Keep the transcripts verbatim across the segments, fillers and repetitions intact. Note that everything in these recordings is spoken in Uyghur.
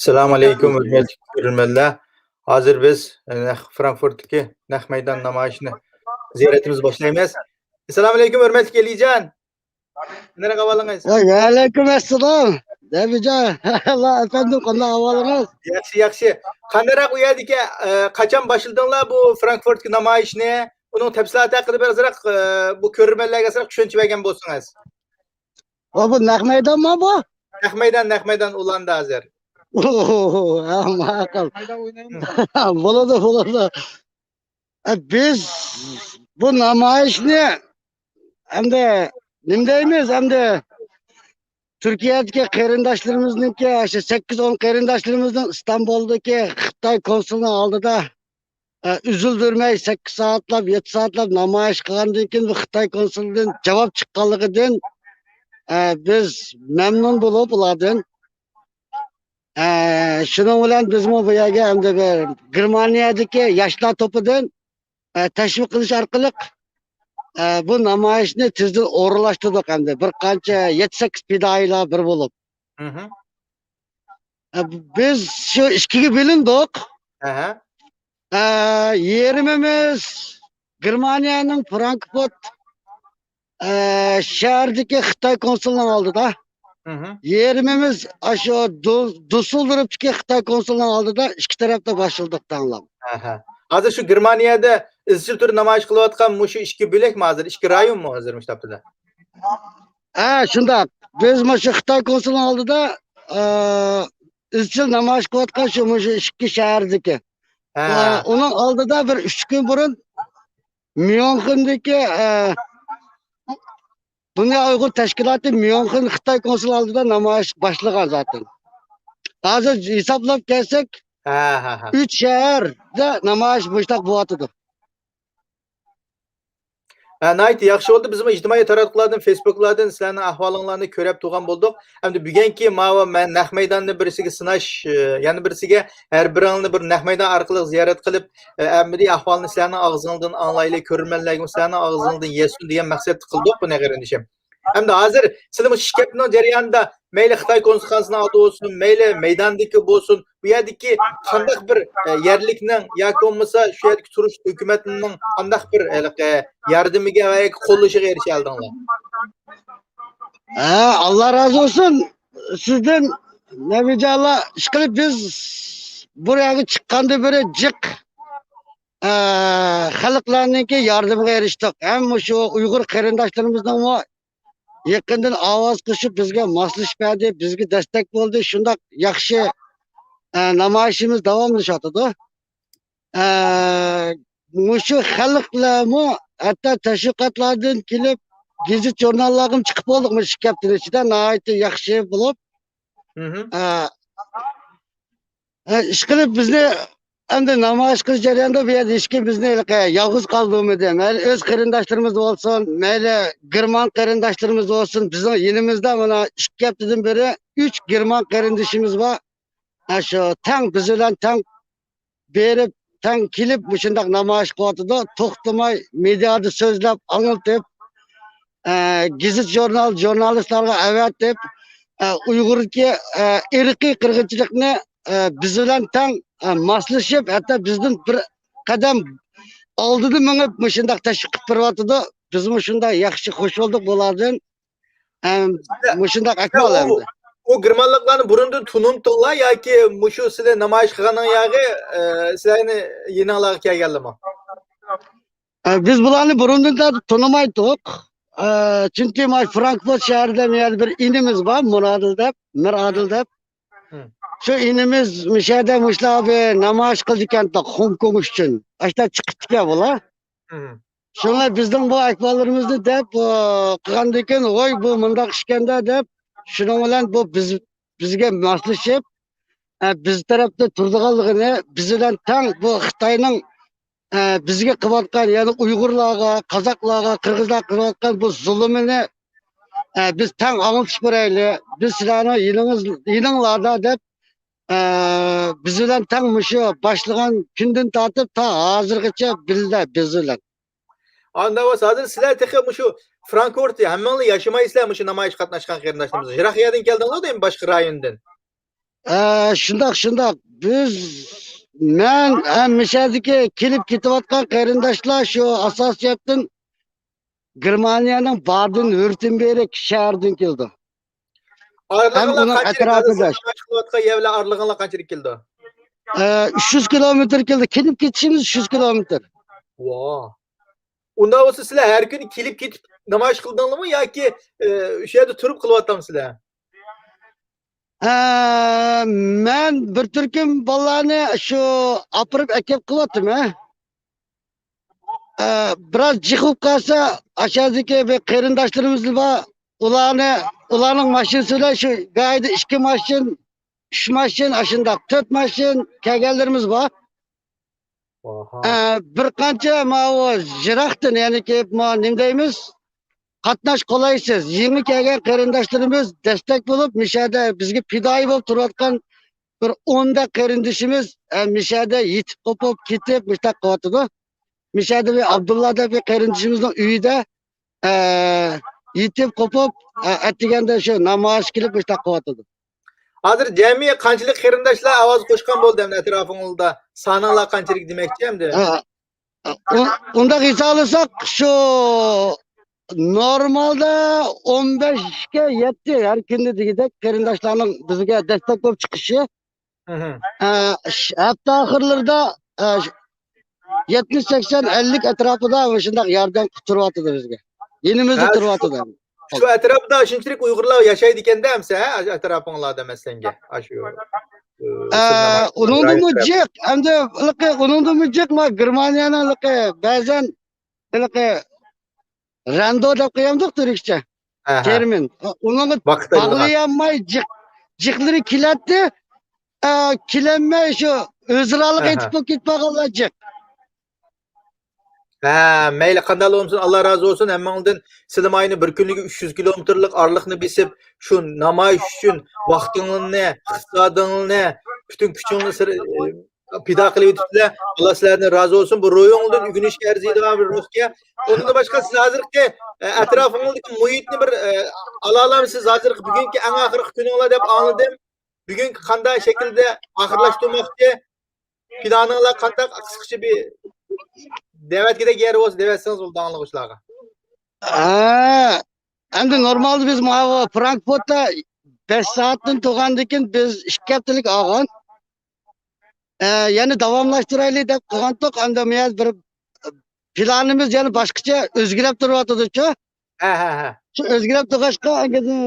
ئەسسالامۇ ئەلەيكۇم، ھۆرمەتلىك كۆرۈرمەنلەر. ھازىر بىز، ئە، نەق-، فرانكفورتتىكى نەق مەيدان نامايىشىنى، زىيارىتىمىزنى باشلايمىز. ئەسسالامۇ ئەلەيكۇم، ھۆرمەتلىك ئەلىجان. قانداق ئەھۋالىڭىز؟ ۋەئەلەيكۇم ئەسسالام. نەبىجان. ئەپەندىم، قانداق ئەھۋالىڭىز؟ ياخشى، ياخشى. قانداقراق ئۇ يەردىكى، ئە، قاچان باشلىدىڭلار بۇ فرانكفورتتىكى نامايىشنى؟ ئۇنىڭ تەپسىلاتى ھەققىدە بىر ئازراق، ئە، بۇ كۆرۈرمەنلەرگە ئازراق چۈشەنچە بەرگەن بولسىڭىز. ۋە بۇ نەق مەيدانمۇ بۇ؟ نەق مەيدان، نەق مەيدان ئۇلاندا ھازىر. ھە، ماقۇل. بولىدۇ، بولىدۇ. ئە، بىز بۇ نامايىشنى ئەمدى نېمە دەيمىز، ئەمدى تۈركىيەدىكى قېرىنداشلىرىمىزنىڭكى، ئاشۇ سەككىز ئون قېرىنداشلىرىمىزنىڭ ئىستانبۇلدىكى خىتاي كونسۇلىنىڭ ئالدىدا، ئە، ئۈزۈلدۈرمەي سەككىز سائەتلەپ، يەتتە سائەتلەپ نامايىش قىلغاندىن كېيىن، بۇ خىتاي كونسۇلىدىن جاۋاب چىققانلىقىدىن، ئە، بىز مەمنۇن بولۇپ ئۇلاردىن. ئە، شۇنىڭ بىلەن بىزمۇ بۇ يەرگە ئەمدى بىر گېرمانىيەدىكى ياشلار توپىدىن، ئە، تەشۋىق قىلىش ئارقىلىق، ئە، بۇ نامايىشنى تېزدىن ئورۇنلاشتۇردۇق ئەمدى. بىر قانچە يەتتە سەككىز پىدائىيلار بىر بولۇپ. مھم. ئە، بىز شۇ ئىككىگە بۆلۈندۇق. ئەھە. ئە، يېرىمىمىز گېرمانىيەنىڭ فرانكفورت، ئە، شەھىرىدىكى خىتاي كونسۇلىنىڭ ئالدىدا. مھم. يېرىمىمىز ئاشۇ دۇ-، دۇسسېلدورفتىكى خىتاي كونسۇلىنىڭ ئالدىدا ئىككى تەرەپتە باشلىدۇق تەڭلا. ئەھە. ھازىر شۇ گېرمانىيەدە ئىزچىل تۈردە نامايىش قىلىۋاتقان مۇشۇ ئىككى بۆلەكمۇ ھازىر؟ ئىككى رايونمۇ ھازىر مۇشۇ ھەپتىدە؟ ھە، شۇنداق. بىز مۇشۇ خىتاي كونسۇلىنىڭ ئالدىدا، ئە، ئىزچىل نامايىش قىلىۋاتقان شۇ، مۇشۇ ئىككى شەھەردىكى. ھە. ئە، ئۇنىڭ ئالدىدا بىر ئۈچ كۈن بۇرۇن ميۇنخېندىكى، ئە، دۇنيا ئۇيغۇر تەشكىلاتى ميۇنخېن خىتاي كونسۇل ئالدىدا نامايىش باشلىغان زاتەن. ھازىر ھېسابلاپ كەلسەك، ھە، ھە، ھە. ئۈچ شەھەردە نامايىش مۇشۇنداق بولۇۋاتىدۇ. ھە، ناھايىتى ياخشى بولدى. بىزمۇ ئىجتىمائىي تاراتقۇلاردىن، فېيسبۇكلاردىن سىلەرنىڭ ئەھۋالىڭلارنى كۆرەپ تۇرغان بولدۇق. ئەمدى بۈگۈنكى ماۋۇ مەن نەق مەيداننى بىرسىگە سىناش، ئە، يەنە بىرسىگە ھەر بىرىڭلارنى بىر نەق مەيدان ئارقىلىق زىيارەت قىلىپ، ئە، ئەمدى ئەھۋالنى سىلەرنىڭ ئاغزىڭدىن ئاڭلايلى، كۆرۈرمەنلەرگىمۇ سىلەرنىڭ ئاغزىڭدىن يەتسۇن دېگەن مەقسەتتە قىلدۇق بۇنى، قېرىندىشىم. ئەمدى ھازىر سىلەر مۇشۇ ئىككى ھەپتىنىڭ جەريانىدا مەيلى خىتاي كونسۇلخانىسىنىڭ ئالدى بولسۇن، مەيلى مەيداندىكى بولسۇن، بۇ يەردىكى قانداق بىر، ئە، يەرلىكنىڭ ياكى بولمىسا شۇ يەردىكى تۇرۇش ھۆكۈمەتنىڭ قانداق بىر، ھېلىقى، ياردىمىگە ۋە ياكى قوللىشىغا ئېرىشەلىدىڭلار؟ ھە، ئاللا رازى بولسۇن سىزدىن، نەبىجانلار. ئىشقىلىپ بىز بۇ يەرگە چىققاندىن بېرى جىق، ئە، خەلقلەرنىڭكى ياردىمىگە ئېرىشتۇق. ھەم مۇشۇ ئۇيغۇر قېرىنداشلىرىمىزنىڭمۇ يېقىندىن ئاۋاز قوشۇپ، بىزگە ماسلىشىپ بەردى، بىزگە دەستەك بولدى. شۇنداق ياخشى، ئە، نامايىشىمىز داۋاملىشىۋاتىدۇ. ئە، مۇشۇ خەلقلەرمۇ ھەتتا تەشۋىقاتلاردىن كېلىپ، گېزىت ژۇرناللارغىمۇ چىقىپ بولدۇق مۇشۇ ئىككى ھەپتىنىڭ ئىچىدە ناھايىتى ياخشى بولۇپ. مھم. ئە، ئە، ئىشقىلىپ بىزنى ئەمدى نامايىش قىلىش جەريانىدا بۇ يەردە ھېچكىم بىزنى ھېلىقى يالغۇز قالدۇرمىدى. مەيلى ئۆز قېرىنداشلىرىمىز بولسۇن، مەيلى گېرمان قېرىنداشلىرىمىز بولسۇن، بىزنىڭ يېنىمىزدا مانا ئىككى ھەپتىدىن بېرى ئۈچ گېرمان قېرىندىشىمىز بار. ئە، شۇ تەڭ، بىز بىلەن تەڭ بېرىپ، تەڭ كېلىپ مۇشۇنداق نامايىش قىلىۋاتىدۇ. توختىماي مېدىيادا سۆزلەپ، ئاڭلىتىپ، ئە، گېزىت ژۇرنال، ژۇرنالىستلارغا ئەۋەتىپ، ئە، ئۇيغۇردىكى، ئە، ئىرقىي قىرغىنچىلىقنى، ئە، بىز بىلەن تەڭ، ئە، ماسلىشىپ، ھەتتا بىزدىن بىر قەدەم ئالدىدا مېڭىپ مۇشۇنداق تەشۋىق قىلىپ بېرىۋاتىدۇ. بىزمۇ شۇنداق ياخشى، خۇش بولدۇق بۇلاردىن. ئەم، مۇشۇنداق ئەھۋال ئەمدى. ئۇ گېرمانلىقلارنى بۇرۇندىن تونۇمتۇڭلار ياكى مۇشۇ سىلەر نامايىش قىلغاننىڭ ياغى، ئە، سىلەرنى يېنىڭلارغا كەلگەنلىمۇ؟ ئە، بىز بۇلارنى بۇرۇندىن تارتىپ تونۇمايتتۇق. ئە، چۈنكى مانا فرانكفورت شەھىرىدە بۇ يەردە بىر ئىنىمىز بار، مۇرادىل دەپ، مىر ئادىل دەپ. ھىم. شۇ ئىنىمىز مۇشۇ يەردە مۇشۇلار بىر نامايىش قىلىدىكەن، خوڭكوڭ ئۈچۈن. ئاشۇنداق چىقىپتىكەن بۇلار. ھىم. شۇڭا بىزنىڭ بۇ ئەھۋاللىرىمىزنى دەپ، ئۇ، قىلغاندىن كېيىن، ۋاي، بۇ مۇنداق ئىكەندە دەپ، شۇنىڭ بىلەن بۇ بىز، بىزگە ماسلىشىپ، ئە، بىز تەرەپتە تۇرىدىغانلىقىنى، بىز بىلەن تەڭ بۇ خىتاينىڭ، ئە، بىزگە قىلىۋاتقان، يەنى ئۇيغۇرلارغا، قازاقلارغا، قىرغىزلارغا قىلىۋاتقان بۇ زۇلۇمىنى، ئە، بىز تەڭ ئاڭلىتىش بېرەيلى. بىز سىلەرنىڭ يېنىڭىز، يېنىڭلاردا دەپ، ئە، بىز بىلەن تەڭ مۇشۇ باشلىغان كۈندىن تارتىپ تا ھازىرغىچە بىللە بىز بىلەن. ئانداق بولسا، ھازىر سىلەر تېخى مۇشۇ فرانكفورت، ھەممىڭلار ياشىمايسىلەر مۇشۇ نامايىشقا قاتناشقان قېرىنداشلىرىمىز. يىراق يەردىن كەلدىڭلار دەيمەن، باشقا رايوندىن. ئە، شۇنداق، شۇنداق. بىز، مەن ھەم مىشەدىكى كېلىپ كېتىۋاتقان قېرىنداشلار شۇ ئاساسىيەتتىن گېرمانىيەنىڭ بادېن ۋيۇرتېمبېرگ شەھىرىدىن كېلىدۇ. ھەم ئارىلىقىڭلار ئۇنىڭ قانچىلىك؟ ئەتراپىداش. نامايىش قىلىۋاتقان يەرلەر ئارىلىقىڭلار قانچىلىك كېلىدۇ؟ ئە، ئۈچ يۈز كىلومېتىر كېلىدۇ. كېلىپ كېتىشىمىز ئۈچ يۈز كىلومېتىر. ۋا. ئۇنداق بولسا سىلەر ھەر كۈنى كېلىپ كېتىپ نامايىش قىلدىڭلارمۇ ياكى، ئە، شۇ يەردە تۇرۇپ قىلىۋاتامسىلەر؟ ئە، مەن بىر تۈركۈم بالىلارنى شۇ ئاپىرىپ ئەكەپ قىلىۋاتىمەن. ئە، بىراز جىق بولۇپ قالسا، ئاشۇ يەردىكى بىر قېرىنداشلىرىمىز بار. ئۇلارنى، ئۇلارنىڭ ماشىنىسى بىلەن شۇ گايىدا ئىككى ماشىنا، ئۈچ ماشىنا، ئاشۇنداق تۆت ماشىنا كەلگەنلىرىمىز بار. ئاھا. ئە، بىر قانچە ماۋۇ يىراقتىن، يەنىكى ما نېمە دەيمىز؟ قاتناش قولايسىز. يېڭى كەلگەن قېرىنداشلىرىمىز دەستەك بولۇپ، مىشەدە بىزگە پىدائىي بولۇپ تۇرۇۋاتقان بىر ئوندەك قېرىندىشىمىز، ئە، مىشەدە يېتىپ قوپۇپ كېتىپ مۇشۇنداق قىلىۋاتىدۇ. مىشەدە بىر ئابدۇللا دەپ بىر قېرىندىشىمىزنىڭ ئۆيىدە، ئە، يېتىپ قوپۇپ، ئە، ئەتىگەندە شۇ نامايىش كېلىپ مۇشۇنداق قىلىۋاتىدۇ. ھازىر جەمئىي قانچىلىك قېرىنداشلار ئاۋاز قوشقان بولدى ئەمدى ئەتراپىڭلاردا؟ سانىڭلار قانچىلىك دېمەكچى ئەمدى؟ ئە، ئۇ-، ئۇندااق ھېسابلىساق، شۇ نورمالدا ئون بەشكە يەتتى ھەر كۈندە دېگۈدەك قېرىنداشلارنىڭ بىزگە دەستەك بولۇپ چىقىشى. مھم. ئە، ش-، ھەپتە ئاخىرلىرىدا، ئە، ش-، يەتمىش، سەكسەن، ئەللىك ئەتراپىدا مۇشۇنداق ياردەم قىلىپ تۇرۇۋاتىدۇ بىزگە. يېنىمىزدا ھە، شۇ، تۇرۇۋاتىدۇ. شۇ ئەتراپتا شۇنچىلىك ئۇيغۇرلار ياشايدىكەن-دە، ئەمسە، ھە؟ ئەتراپىڭلاردا، مەسىلەنگە. ئاشۇ، ئە، ئۇ، ئە، سىز نامايىش ئۇنىڭدىنمۇ رايونى جىق، ئەمدى ھېلىقى ئۇنىڭدىنمۇ جىق، ما گېرمانىيەنىڭ ھېلىقى بەزەن ھېلىقى رەندو دەپ قويامدۇق تۈركچە. ئەھە. تېرمىن. ئۇنىڭغا ۋاقىت ئايلىنغان. باغلىيالماي جىق، جىقلىرى كېلەتتى. ئە، كېلەلمەي شۇ ئۆزئارالىق ئەھە. ئېيتىپ بولۇپ كېتىپ قالغانلار جىق. ھە، مەيلى، قانداق بولمىسۇن، ئاللا رازى بولسۇن ھەممىڭلاردىن. سىلەر ماينى بىر كۈنلۈكى ئۈچ يۈز كىلومېتىرلىق ئارىلىقنى بېسىپ، شۇ نامايىش ئۈچۈن ۋاقتىڭلارنى، ئىقتىسادىڭلارنى، پۈتۈن كۈچۈڭلارنى سىر-، پىدا قىلىۋېتىپسىلەر. ئاللا سىلەردىن رازى بولسۇن. بۇ روھىڭلاردىن ئۆگىنىشكە ئەرزىيدىغان بىر روھكەن. ئۇنىڭدىن باشقا سىز ھازىرقى، ئە، ئەتراپىڭلاردىكى مۇھىتنى بىر، ئە، ئالالامسىز؟ ھازىرقى بۈگۈنكى ئەڭ ئاخىرقى كۈنۈڭلار دەپ ئاڭلىدىم. بۈگۈنكى قانداق شەكىلدە ئاخىرلاشتۇرماقچى؟ پىلانىڭلار قانداق؟ قىسقىچە بىر دەۋەتكۈدەك يەر بولسا دەۋەتسىڭىز بولىدۇ ئاڭلىغۇچىلارغا. ھە، ئەمدى نورمالدا بىز ماۋۇ فرانكفورتتا بەش سائەتتىن تۇرغاندىن كېيىن بىز ئىككى ھەپتىلىك ئالغان. ئە، يەنە داۋاملاشتۇرايلى دەپ قىلغانتۇق. ئەمدى مۇيەر بىر پىلانىمىز يەنە باشقىچە ئۆزگىرىپ تۇرۇۋاتىدۇچۇ. ھە، ھە، ھە. شۇ ئۆزگىرىپ تۇرغاچقا، ئەنگىدىن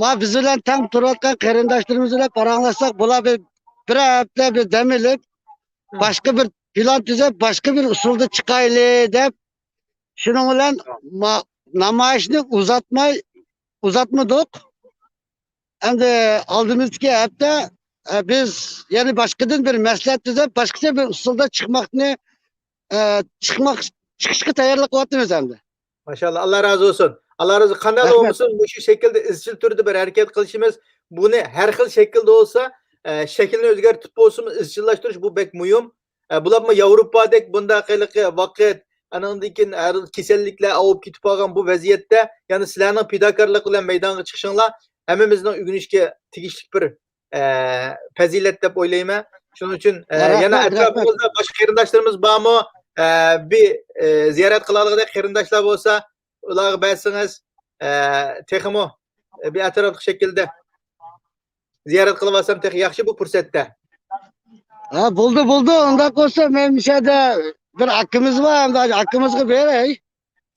ما بىز بىلەن تەڭ تۇرۇۋاتقان قېرىنداشلىرىمىز بىلەن پاراڭلاشساق، بۇلار بىر، بىر ھەپتە بىر دەم ئېلىپ، ھە. باشقا بىر پىلان تۈزەپ، باشقا بىر ئۇسۇلدا چىقايلى دەپ، شۇنىڭ بىلەن ما-، نامايىشنى ئۇزارتماي، ئۇزارتمىدۇق. ئەمدى ئالدىمىزدىكى ھەپتە، ئە، بىز يەنە باشقىدىن بىر مەسلىھەت تۈزەپ، باشقىچە بىر ئۇسۇلدا چىقماقنى، ئە، چىقماق، چىقىشقا تەييارلىق قىلىۋاتىمىز ئەمدى. ماشائاللا، ئاللا رازى بولسۇن. ئاللا رازى، قانداق رەھمەت. بولمىسۇن، مۇشۇ شەكىلدە ئىزچىل تۈردە بىر ھەرىكەت قىلىشىمىز، بۇنى ھەر خىل شەكىلدە بولسا، ئە، شەكلىنى ئۆزگەرتىپ بولسىمۇ ئىزچىللاشتۇرۇش، بۇ بەك مۇھىم. ئە، بۇلارمۇ ياۋروپادەك بۇنداق ھېلىقى ۋاقىت، ئانىڭدىن كېيىن ھەر خىل كېسەللىكلەر ئاۋۇپ كېتىپ قالغان بۇ ۋەزىيەتتە، يەنە سىلەرنىڭ پىداكارلىق بىلەن مەيدانغا چىقىشىڭلار ھەممىمىزنىڭ ئۆگىنىشكە تېگىشلىك بىر، ئە، پەزىلەت دەپ ئويلايمەن. شۇنىڭ ئۈچۈن، ئە، رەھمەت، يەنە رەھمەت. ئەتراپىڭىزدا باشقا قېرىنداشلىرىمىز بارمۇ؟ ئە، بىر، ئە، زىيارەت قىلالىغۇدەك قېرىنداشلار بولسا، ئۇلارغا بەرسىڭىز، ئە، تېخىمۇ، ئە، بىر ئەتراپلىق شەكىلدە زىيارەت قىلىۋالسام تېخى ياخشى بۇ پۇرسەتتە. ھە، بولدى، بولدى. ئۇنداق بولسا، مەن مۇشۇ يەردە بىر ئاكىمىز بار، ئەمدى ئاكىمىزغا بېرەي.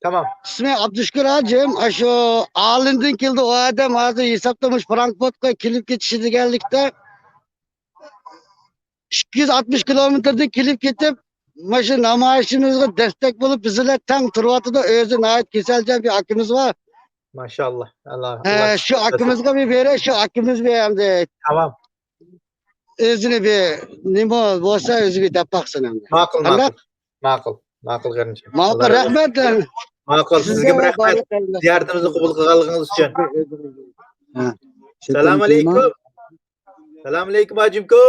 تامام. ئىسمى ئابدۇشۈكۈر ھاجىم. ئاشۇ ئالىندىن كېلىدۇ ئۇ ئادەم، ھازىر ھېسابتا مۇشۇ فرانكفورتقا كېلىپ كېتىشى دېگەنلىكتە، ئىككى يۈز ئاتمىش كىلومېتىردىن كېلىپ كېتىپ، مانا شۇ نامايىشىمىزغا دەستەك بولۇپ، بىز بىلەن تەڭ تۇرۇۋاتىدۇ. ئۆزى ناھايىتى كېسەلچان بىر ئاكىمىز بار. ماشائاللا. ئاللا، ئە، ئاللا شۇ ئاكىمىزغا بىر بېرەي، شۇ ئاكىمىز بىر ئەمدى. تامام. ئۆزىنى بىر نېمە بولسا، ئۆزى بىر دەپ باقسۇن ئەمدى. ماقۇل، قانداق؟ ماقۇل. ماقۇل، ماقۇل، قېرىندىشىم. ماقۇل، ئاللا رەھمەت. ماقۇل، سىزگە سىزگە بارەكەللا. رەھمەت. زىيارىتىمىزنى قوبۇل قىلغانلىقىڭىز ئۈچۈن. ھە. سالام ئەلەيكۇم. سالام ئەلەيكۇم، ھاجىمكو.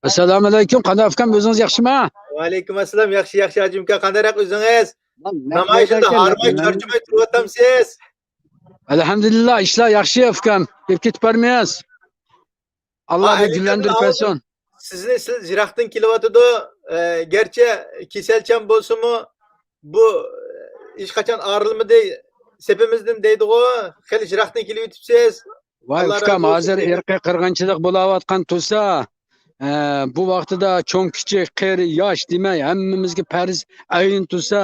ئەسسالامۇ ئەلەيكۇم، قانداق ئۇكام، ئۆزىڭىز ياخشىمۇ؟ ۋەئەلەيكۇم ئەسسالام، ياخشى، ياخشى، ھاجىمكا، قانداقراق ئۆزىڭىز؟ نامايىشىڭلاردا ھارماي، چارچىماي تۇرۇۋاتامسىز؟ ئەلھەمدۇلىللا، ئىشلار ياخشى ئۇكام، كېلىپ كېتىپ بارىمىز. ئاللا بۇ گۈللەندۈرۈپ بەرسۇن. سىزنى سىز يىراقتىن كېلىۋاتىدۇ. ئە، گەرچە كېسەلچان بولسىمۇ، بۇ، ئە، ھېچقاچان ئايرىلمىدى. سېپىمىزدىن دەيدىغۇ، خېلى يىراقتىن كېلىۋېتىپسىز. ۋاي ئۇكام، ھازىر ئىرقىي قىرغىنچىلىق بولاۋاتقان تۇرسا، ئە، بۇ ۋاقتىدا چوڭ كىچىك، قېرى ياش دېمەي، ھەممىمىزگە پەرز ئەينى تۇرسا،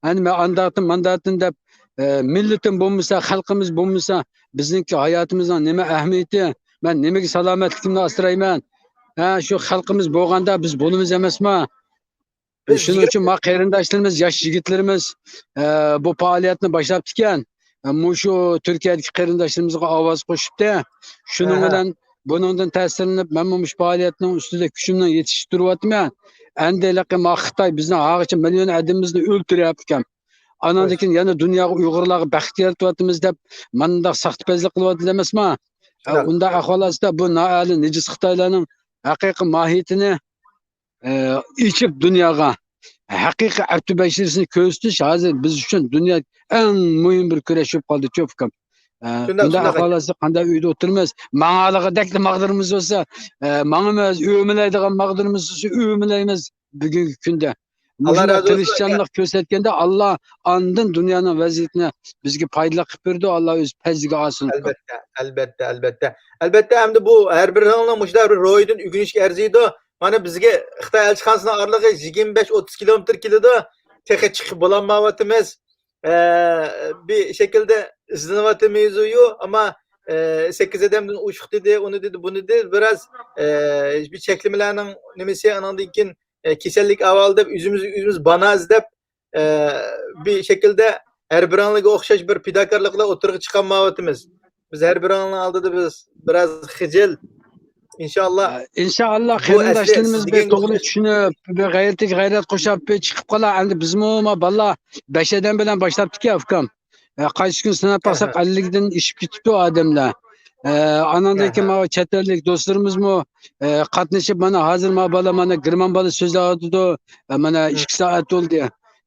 ئەنە مەن ئانداقتىن، مانداقتىن دەپ، ئە، مىللىتىم بولمىسا، خەلقىمىز بولمىسا، بىزنىڭكى ھاياتىمىزنىڭ نېمە ئەھمىيىتى؟ مەن نېمىگە سالامەتلىكىمنى ئاسرايمەن؟ ھە، شۇ خەلقىمىز بولغاندا بىز بولىمىز ئەمەسما؟ شۇنىڭ ئۈچۈن ما قېرىنداشلىرىمىز، ياش يىگىتلىرىمىز، ئە، بۇ پائالىيەتنى باشلاپتىكەن. ئە، مۇشۇ تۈركىيەدىكى قېرىنداشلىرىمىزغا ئاۋاز قوشۇپتۇ. شۇنىڭ بىلەن بۇنىڭدىن تەسىرلىنىپ، مەنمۇ مۇشۇ پائالىيەتنىڭ ئۈستىدە كۈچۈمنى يېتىشتۈرۈۋاتىمەن. ئەمدى ھېلىقى ما خىتاي بىزنىڭ ھازىرغىچە مىليون ئادىمىمىزنى ئۆلتۈرۈۋاتىدىكەن. ئاناندىن كېيىن يەنە دۇنياغا ئۇيغۇرلارغا بەخت يارىتىۋاتىمىز دەپ، مانداق ساختىپەزلىك قىلىۋاتىدۇ ئەمەسما؟ ئە، ئۇنداق ئەھۋال ئاستىدا بۇ نائەلى نىجىس خىتايلارنىڭ ھەقىقىي ماھىيىتىنى، ئە، ئېچىپ دۇنياغا ھەقىقىي ئەپتى بەشىرىسىنى كۆرسىتىش ھازىر بىز ئۈچۈن دۇنيا ئەڭ مۇھىم بىر كۈرەش بولۇپ قالدى، چۇ، ئۇكام. ئە، بۇنداق ئەھۋال ئاستىدا قانداق ئۆيدە ئولتۇرىمىز؟ ماڭالىغۇدەكلا ماغدۇرىمىز بولسا، ئە، ماڭىمىز، ئۆمىلەيدىغان ماغدۇرىمىز بولسا، ئۆمىلەيمىز بۈگۈنكى كۈندە. مۇشۇنداق تىرىشچانلىق كۆرسەتكەندە، ئاللا ئاندىن دۇنيانىڭ ۋەزىيىتىنى بىزگە پايدىلىق قىلىپ بېرىدۇ. ئاللا ئۆزى پەزلىگە ئالسۇن. ئەلبەتتە، ئەلبەتتە، ئەلبەتتە. ئەلبەتتە، ئەمدى بۇ ھەر بىرىڭلار مۇشۇنداق بىر روھىدىن ئۆگىنىشكە ئەرزىيدۇ. مانا بىزگە خىتاي ئەلچىخانىسىنىڭ ئارىلىقى يىگىرمە بەش ئوتتۇز كىلومېتىر كېلىدۇ. تېخى چىقىپ بولالمايۋاتىمىز. ئە، بىر شەكىلدە ئىزدىنىۋاتىمىزۇ، ئەمما، ئە، سەككىز ئادەمدىن ئوشۇق دېدى، ئۇنى دېدى، بۇنى دېدى. بىراز، ئە، بىر چەكلىمىلەرنىڭ نېمىسى، ئانىڭدىن كېيىن ئە، كېسەللىك ئەھۋالى دەپ ئۆزىمىز، ئۆزىمىز بانا ئىزدەپ، ئە، بىر شەكىلدە ھەر بىرىڭلارغا ئوخشاش بىر پىداكارلىقلار ئوتتۇرىغا چىقالمايۋاتىمىز. بىز ھەر بىرىڭلارنىڭ ئالدىدا بىز بىراز خىجىل. ئىنشائاللا. ئە، ئىنشائاللا بۇ ئەسلى قېرىنداشلىرىمىز سىز بىر دېگەنگە توغرا ئوخشاش. چۈشىنىپ، بىر غەيرىتىگە غەيرەت قوشۇپ، بىر چىقىپ قالا. ئەمدى بىزمۇ ما بالىلار بەش ئادەم بىلەن باشلاپتىكەن، ئۇكام. ئە، قايسى كۈن ساناپ باقساق، ئەللىكتىن ئېشىپ كېتىپتۇ ئادەملەر. ئە، ئاناندىن كېيىن ماۋۇ چەت ئەللىك دوستلىرىمىزمۇ، ئە، قاتنىشىپ، مانا ھازىر ما بالا، مانا گېرمان بالا سۆزلەۋاتىدۇ. ئە، مانا ئىككى سائەت بولدى.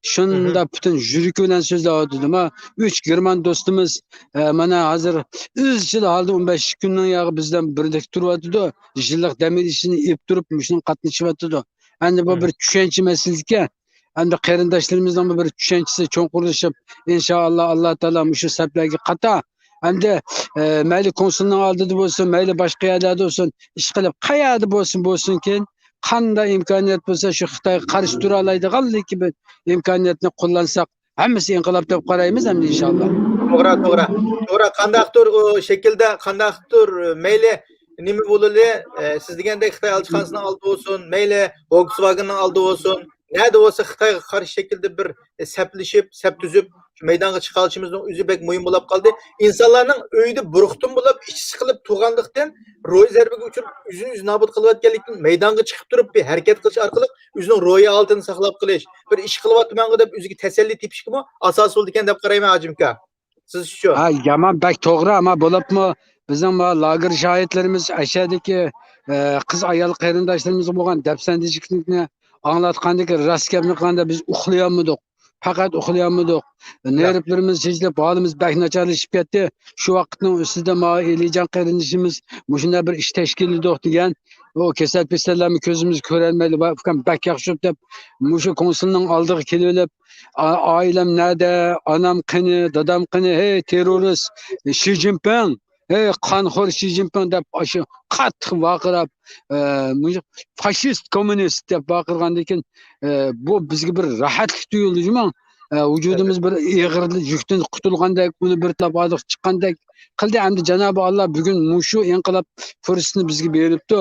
شۇنداق پۈتۈن يۈرىكى بىلەن سۆزلەۋاتىدۇ. ما ئۈچ گېرمان دوستىمىز، ئە، مانا ھازىر ئىزچىل ھالدا ئون بەش كۈننىڭ ياغى بىز بىلەن بىرلىكتە تۇرۇۋاتىدۇ. يىللىق دەم ئېلىشىنى ئېلىپ تۇرۇپ، مۇشۇنىڭغا قاتنىشىۋاتىدۇ. ئەمدى بۇ بىر چۈشەنچە مەسىلىسىكەن. ئەمدى قېرىنداشلىرىمىزنىڭمۇ بىر چۈشەنچىسى چوڭقۇرلىشىپ، ئىنشائاللا، ئاللا تائالا مۇشۇ سەپلەرگە قاتا. ئەمدى، ئە، مەيلى كونسۇلنىڭ ئالدىدا بولسۇن، مەيلى باشقا يەرلەردە بولسۇن، ئىشقىلىپ قەيەردە بولسۇن، بولسۇنكىن، قانداق ئىمكانىيەت بولسا شۇ خىتايغا قارشى تۇرالايدىغانلىكى بىر ئىمكانىيەتنى قوللانساق، ھەممىسى ئىنقىلاب دەپ قارايمىز ئەمدى ئىنشائاللا. توغرا، توغرا. توغرا، قانداقتۇر ئۇ شەكىلدە، قانداقتۇر مەيلى نېمە بولىلى، ئە، سىز دېگەندەك خىتاي ئەلچىخانىسىنىڭ ئالدى بولسۇن، مەيلى ۋولكسۋاگېننىڭ ئالدى بولسۇن، نەدە بولسا خىتايغا قارشى شەكىلدە بىر، ئە، سەپلىشىپ، سەپ تۈزۈپ، شۇ مەيدانغا چىقالىشىمىزنىڭ ئۆزى بەك مۇھىم بولۇپ قالدى. ئىنسانلارنىڭ ئۆيدە بۇرۇقتىن بولۇپ، ئىچى سىقىلىپ تۇرغانلىقتىن، روھىي زەربىگە ئۇچراپ، ئۆزىنى ئۆزى نابۇت قىلىۋەتكەنلىكتىن، مەيدانغا چىقىپ تۇرۇپ، بىر ھەرىكەت قىلىش ئارقىلىق ئۆزىنىڭ روھىي ھالىتىنى ساقلاپ قېلىش، بىر ئىش قىلىۋاتىمەنغۇ دەپ ئۆزىگە تەسەللى تېپىشكىمۇ ئاساس بولىدىكەن دەپ قارايمەن، ھاجىمكا. سىزچۇ؟ ھە، يامان بەك توغرا. ئەمما بولۇپمۇ بىزنىڭ ما لاگېر شاھىتلىرىمىز ئەشەدىكى، ئە، قىز ئايال قېرىنداشلىرىمىزغا بولغان دەپسەندىچىلىكنى ئاڭلاتقاندىكى راست گەپنى قىلغاندا بىز ئۇخلىيالمىدۇق. پەقەت ئۇخلىيالمىدۇق. نېرۋىلىرىمىز شىشلىپ، ھالىمىز بەك ناچارلىشىپ كەتتى. شۇ ۋاقىتنىڭ ئۈستىدە ماۋۇ ئېلىجان قېرىندىشىمىز مۇشۇنداق بىر ئىش تەشكىللىدۇق دېگەن. ئۇ كېسەل-پېسەللەرمۇ كۆزىمىزگە كۆرۈنمەيدۇ. ۋاي ئۇكام، بەك ياخشى بوپتۇ دەپ، مۇشۇ كونسۇلنىڭ ئالدىغا كېلىۋېلىپ، ئا-، ئائىلەم نەدە، ئانام قېنى، دادام قېنى، ھەي تېررورىست شى جىنپىڭ، ھەي قانخور شى جىنپىڭ دەپ ئاشۇ قاتتىق ۋارقىراپ، ئە، مۇشۇ فاشىست، كوممۇنىست دەپ ۋارقىرىغاندىن كېيىن، ئە، بۇ بىزگە بىر راھەتلىك تۇيۇلدى جۇمۇ. ئە، ۋۇجۇدىمىز بىر ئېغىر يۈكتىن قۇتۇلغاندەك، ئۇنى بىر تاپ ھاردۇق چىققاندەك قىلدى. ئەمدى جانابى ئاللا بۈگۈن مۇشۇ ئىنقىلاب پۇرسىتىنى بىزگە بېرىپتۇ.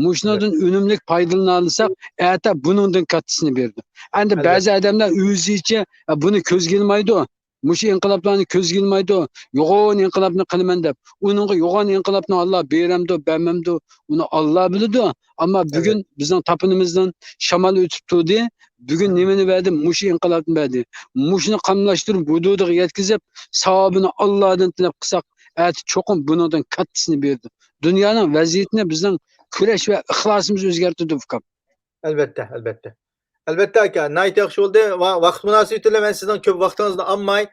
مۇشۇنىڭدىن ئۈنۈملۈك پايدىلىنالىساق، ئەتە بۇنىڭدىن كاتتىسىنى بېرىدۇ. ئەمدى بەزى ئادەملەر ئۆزىچە، ئە، بۇنى كۆزگە ئىلمايدۇ. مۇشۇ ئىنقىلابلارنى كۆزگە ئىلمايدۇ. يوغان ئىنقىلابنى قىلىمەن دەپ. ئۇنىڭغا يوغان ئىنقىلابنى ئاللا بېرەمدۇ، بەرمەمدۇ، ئۇنى ئاللا بىلىدۇ. ئەمما بۈگۈن بىزنىڭ تاپىنىمىزدىن شامال ئۆتۈپ تۇردى. بۈگۈن نېمىنى بەردى؟ مۇشۇ ئىنقىلابنى بەردى. مۇشۇنى قاملاشتۇرۇپ، ۋۇجۇدىغا يەتكۈزۈپ، ساۋابىنى ئاللادىن تىلەپ قىلساق، ئەتە چوقۇم بۇنىڭدىن كاتتىسىنى بېرىدۇ. دۇنيانىڭ ۋەزىيىتىنى بىزنىڭ كۈرەش ۋە ئىخلاسىمىز ئۆزگەرتىدۇ، ئۇكام. ئەلۋەتتە، ئەلۋەتتە. ئەلۋەتتە، ئاكا، ناھايىتى ياخشى بولدى. ۋا-، ۋاقىت مۇناسىۋىتى بىلەن مەن سىزنىڭ كۆپ ۋاقتىڭىزنى ئالماي،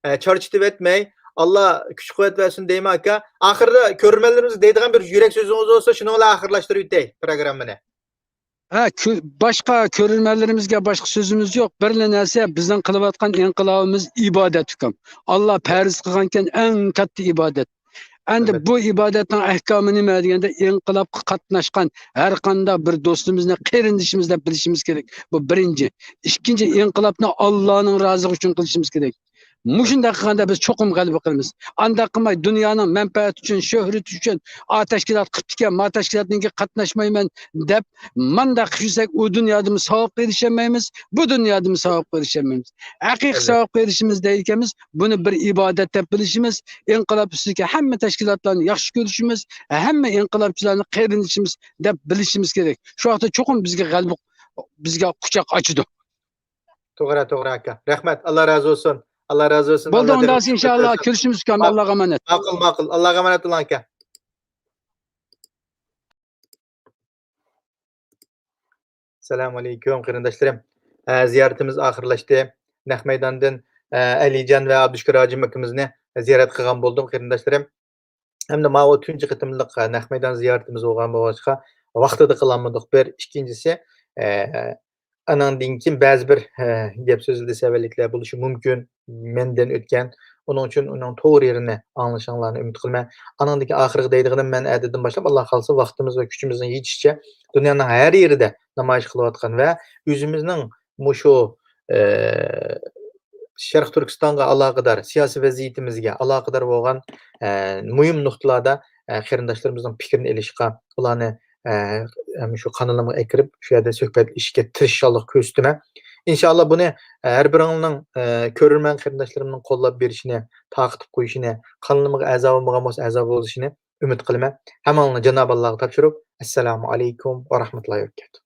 ئە، چارچىتىۋەتمەي، ئاللا كۈچ قۇۋۋەت بەرسۇن دەيمەن، ئاكا. ئاخىرىدا كۆرۈرمەنلىرىمىزگە دەيدىغان بىر يۈرەك سۆزىڭىز بولسا، شۇنىڭ بىلەن ئاخىرلاشتۇرۇۋېتەي پروگراممىنى. ھە، كۆ-، باشقا كۆرۈرمەنلىرىمىزگە باشقا سۆزىمىز يوق. بىرلا نەرسە، بىزنىڭ قىلىۋاتقان ئىنقىلابىمىز ئىبادەت، ئۇكام. ئاللا پەرز قىلغانكەن ئەڭ كاتتا ئىبادەت. ئەمدى بۇ ئىبادەتنىڭ ئەھكامى نېمە دېگەندە، ئىنقىلابقا قاتناشقان ھەر قانداق بىر دوستىمىزنى قېرىندىشىمىز دەپ بىلىشىمىز كېرەك. بۇ بىرىنچى. ئىككىنچى، ئىنقىلابنى ئاللانىڭ رازىلىقى ئۈچۈن قىلىشىمىز كېرەك. مۇشۇنداق قىلغاندا بىز چوقۇم غەلىبە قىلىمىز. ئانداق قىلماي، دۇنيانىڭ مەنپەئەتى ئۈچۈن، شۆھرىتى ئۈچۈن، ئا تەشكىلات قىپتىكەن، ما تەشكىلاتنىڭكىگە قاتناشمايمەن دەپ، مانداق يۈرسەك، ئۇ دۇنيادىمۇ ساۋابقا ئېرىشەلمەيمىز، بۇ دۇنيادىمۇ ساۋابقا ئېرىشەلمەيمىز. ھەقىقىي ساۋابقا ئېرىشىمىز دەيدىكەنمىز، بۇنى بىر ئىبادەت دەپ بىلىشىمىز، ئىنقىلاب ئۈستىدىكى ھەممە تەشكىلاتلارنى ياخشى كۆرۈشىمىز، ھەممە ئىنقىلابچىلارنى قېرىندىشىمىز دەپ بىلىشىمىز كېرەك. شۇ ۋاقىتتا چوقۇم بىزگە غەلىبە، بىزگە قۇچاق ئاچىدۇ. توغرا، توغرا، ئاكا. رەھمەت، ئاللا رازى بولسۇن. ئاللا رازى بولسۇن. بولدى، ئاللا ئۇنداق دەۋام ئىنشاللا. كۆرۈشىمىز ئۇكام، ئاللاغا ئامانەت. ماقۇل، ماقۇل. ئاللاغا ئامانەت بولۇڭ، ئاكا. سالام ئەلەيكۇم، قېرىنداشلىرىم. ئە، زىيارىتىمىز ئاخىرلاشتى. نەق مەيداندىن، ئە، ئەلىجان ۋە ئابدۇشۈكۈر ھاجىم ئاكىمىزنى زىيارەت قىلغان بولدۇم، قېرىنداشلىرىم. ھەمدە ماۋۇ تۇنجى قېتىملىق، ئە، نەق مەيدان زىيارىتىمىز بولغان بولغاچقا، ۋاقتىدا قىلالمىدۇق. بىر، ئىككىنچىسى، ئە، ئاناندىن كېيىن بەزى بىر، ئە، گەپ سۆزلىدى سەۋەنلىكلەر بولۇشى مۇمكىن، مەندىن ئۆتكەن. ئۇنىڭ ئۈچۈن ئۇنىڭ توغرا يېرىنى ئاڭلىشىڭلارنى ئۈمىد قىلىمەن. ئانىڭدىن كېيىن ئاخىرقى دەيدىغىنىم، مەن ئەتىدىن باشلاپ، ئاللا خالىسا، ۋاقتىمىز ۋە كۈچىمىزنىڭ يېتىشىچە دۇنيانىڭ ھەر يېرىدە نامايىش قىلىۋاتقان ۋە ئۆزىمىزنىڭ مۇشۇ، ئە، شەرقىي تۈركىستانغا ئالاقىدار، سىياسىي ۋەزىيىتىمىزگە ئالاقىدار بولغان، ئە، مۇھىم نۇقتىلاردا، ئە، قېرىنداشلىرىمىزنىڭ پىكرىنى ئېلىشقا، ئۇلارنى، ئە، مۇشۇ قانىلىمغا ئەكىرىپ، شۇ يەردە سۆھبەتلىشىشكە تىرىشچانلىق كۆرسىتىمەن. ئىنشاللا بۇنى، ئە، ھەر بىرىڭلارنىڭ، ئە، كۆرۈرمەن قېرىنداشلىرىمنىڭ قوللاپ بېرىشىنى، تارقىتىپ قويۇشىنى، قانىلىمغا ئەزا بولمىغان بولسا ئەزا بولۇشىنى ئۈمىد قىلىمەن. ھەممىڭلارنى جانابى ئاللاغا تاپشۇرۇپ، ئەسسالامۇ ئەلەيكۇم ۋە رەھمەتۇللاھى ۋە بەرىكاتۇھ.